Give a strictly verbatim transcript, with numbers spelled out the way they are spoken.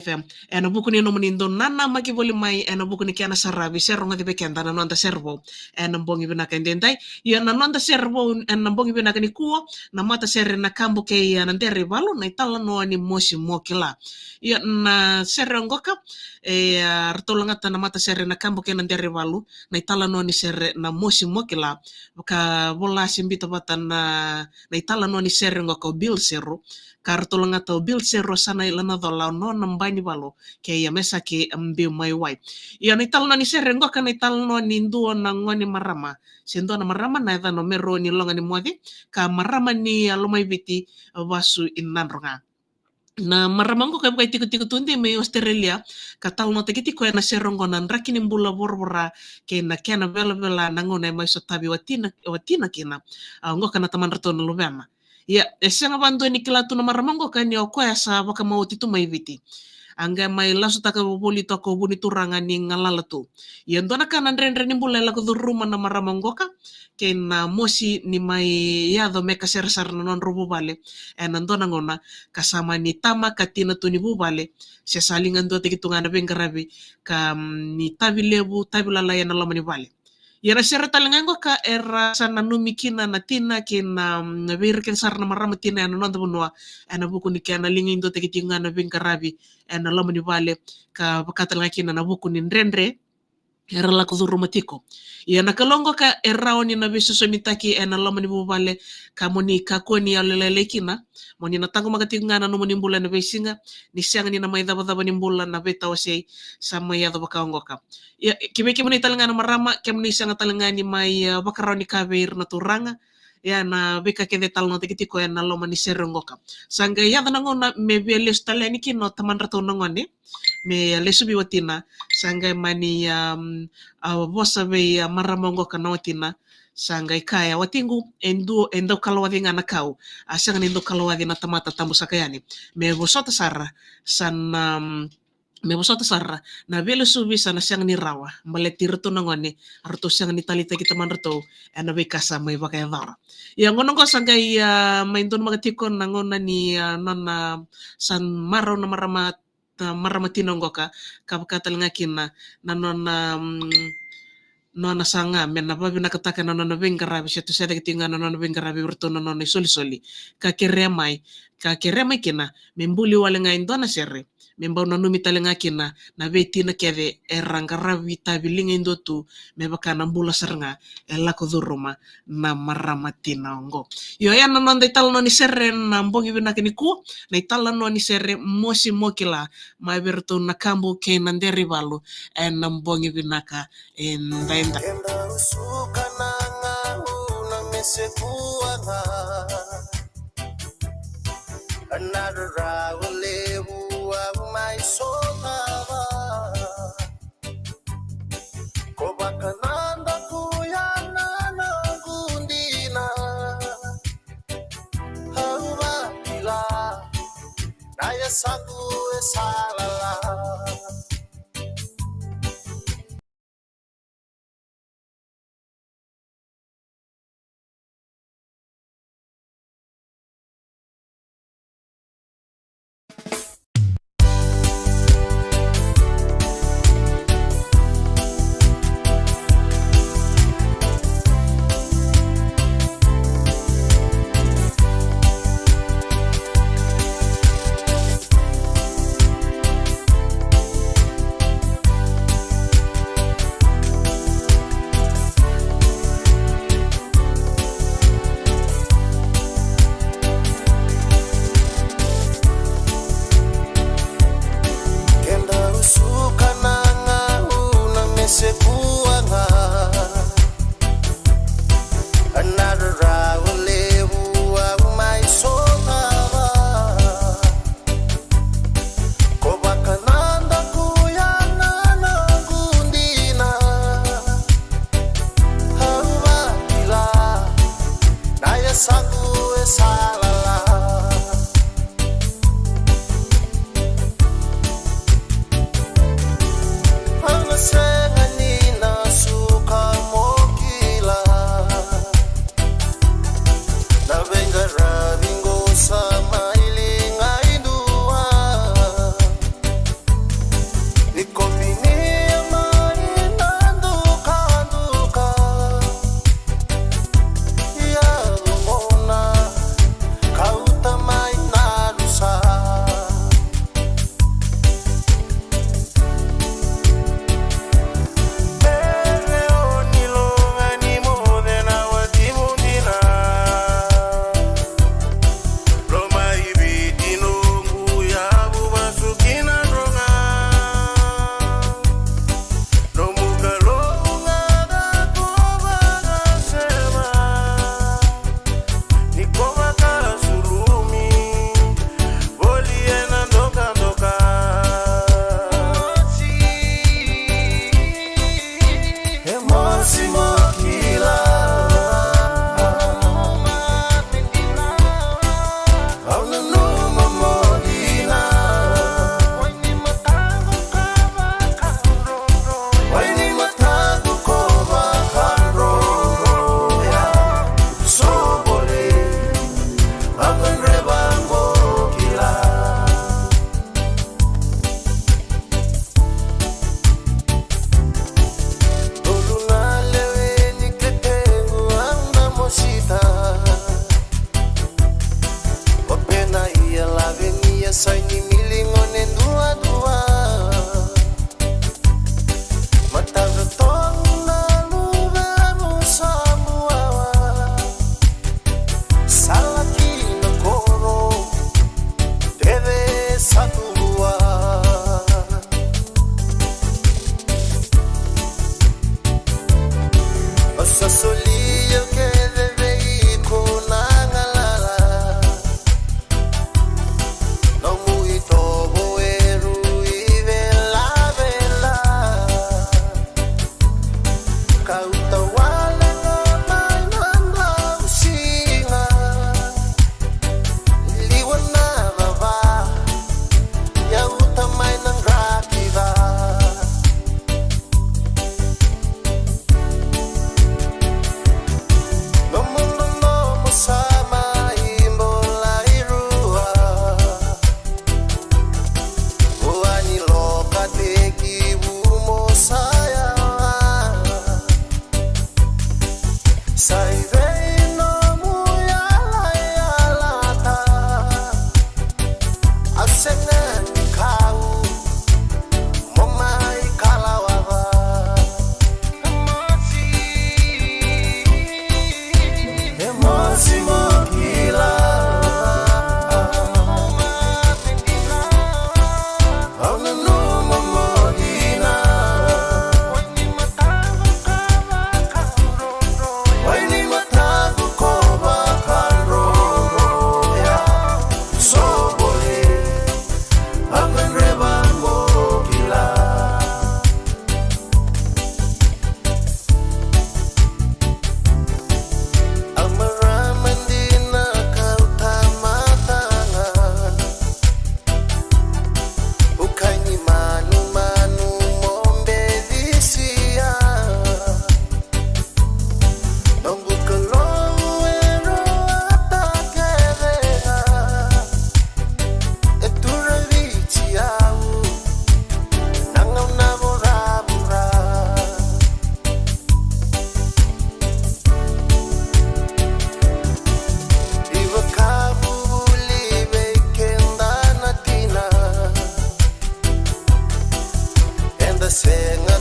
F M. Ena vuku ni nomuni dau nanamaki voli mai ena vuku ni kena saravi se rogoci vei keda na noda sere vou ena bogi vinaka edaidai. Ia na noda sere vou ena bogi vinaka nikua, na matasere Na Kabo kei Na Dere i Valu, na italanoa ni Mosi Mo Kila. Ia na sere oqoka, e, a, ratou lagata na matasere Na Kabo kei Na Dere i Valu, na italanoa ni sere na Mosi Mo Kila. Ka vola se bita vata na, na italanoa ni sere oqoka o Bill Seru. Ka ratou lagata o Bill Seru, Sana Ilanacola, o Nona Bai ni Valu, kei a Mesaki Biu Mai Wai. Ia na italanoa ni sere oqoka na italanoa ni dua na gone marama, se dua na marama na yacana o Mero ni Loga ni Moce, ka marama ni a Lomaiviti, vasu i Nadroga. Na marama oqo ka vakaitikotiko tu de mai Australia, ka talanoataki tiko ena sere oqo na draki ni bula voravora kei na kena velavela na gauna e mai sotavi o tina, o tina kina. A, oqo ka na tamadratou na luvena. Ia, e sega vakadua ni kila tu na marama oqo ka ni o koya sa vakamaoti tu mai Viti. A qai mai lasutaka voli toka o vu ni turaga ni galala tu. Ia dua na ka na dredre ni bula e lako curuma na marama oqoka, kei na mosi ni mai yaco me kasere sara na nodrau vuvale. Ena dua na gauna, ka sa mani tama ka tina tu ni vuvale, se sa liga duataki tu ga na veiqaravi, ka, mm, ni tavi levu, tavi lalai ena loma ni vale. Ia na sere tale ga oqoka era sa nanumi kina na tina kei na, mm, na veiraikene sara na marama tina ena noda vanua, ena vuku ni kena liga duataki tiko ga na veiqaravi ena loma ni vale, ka vaka tale ga kina na vuku ni dredre era lako curuma tiko. Ia na Kalou oqoka e rawa ni na veisosomitaki ena loma ni vuvale, ka mo ni kakua ni yalolailai kina, mo ni na taqomaka tiko ga na nomuni bula ena veisiga, ni sega ni na mai cavacava ni bula na veitawasei sa mai yaco vaka oqoka. Ia, ki vei kemuni tale ga na marama, kemuni sega tale ga ni mai, a, vakarau ni ka vei ira na turaga, ia na veika kece e talanoataki tiko ena loma ni sere oqoka. Sa qai yaco na gauna me via lesu tale yani kina o tamadratou na gone, me lesu vei watina, sa qai mani, um, a, vosa vei, a, marama oqoka na watina, sa qai kaya, "Watiqu, e dua, e dau kalawaci ga na kau, a sega ni dau kalawaci na tamata tabusaka yani." Me vosota sara, sa na, um, me vosota sara, na veilesuvi sa na sega ni rawa, baleti iratou na gone, eratou sega ni taleitaki tamadratou ena veika sa mai vakayacora. Ia gauna oqo sa qai, a, mai donumaka tiko na gauna ni, a, nona sa marau na marama, a, marama tina oqoka, ka vaka tale ga kina na nona, mm, nona saga me na vavinakataka na nona veiqaravi, se tu se cake tiko ga na nona veiqaravi vei iratou na nona isolisoli. Ka kerea mai, ka kerea mai kina me buli wale ga e dua na sere, me bau nanumi tale ga kina na veitina kece era qaravi tavi liga e dua tu, me vaka na bula sara ga e lako curuma na marama tina oqo. Io, ya na noda italanoa ni sere na bogi vinaka nikua, na italanoa ni sere Mosi Mo Kila, mai vei iratou Na Kabo kei Na Dere i Valu ena bogi vinaka edaidai. Eda suka na gauna me sekua ga. Na rarawa levu au mai sotava. Ko vaka na daku ya na noqu dina. Au vakila na yasaqu e sa lala. sega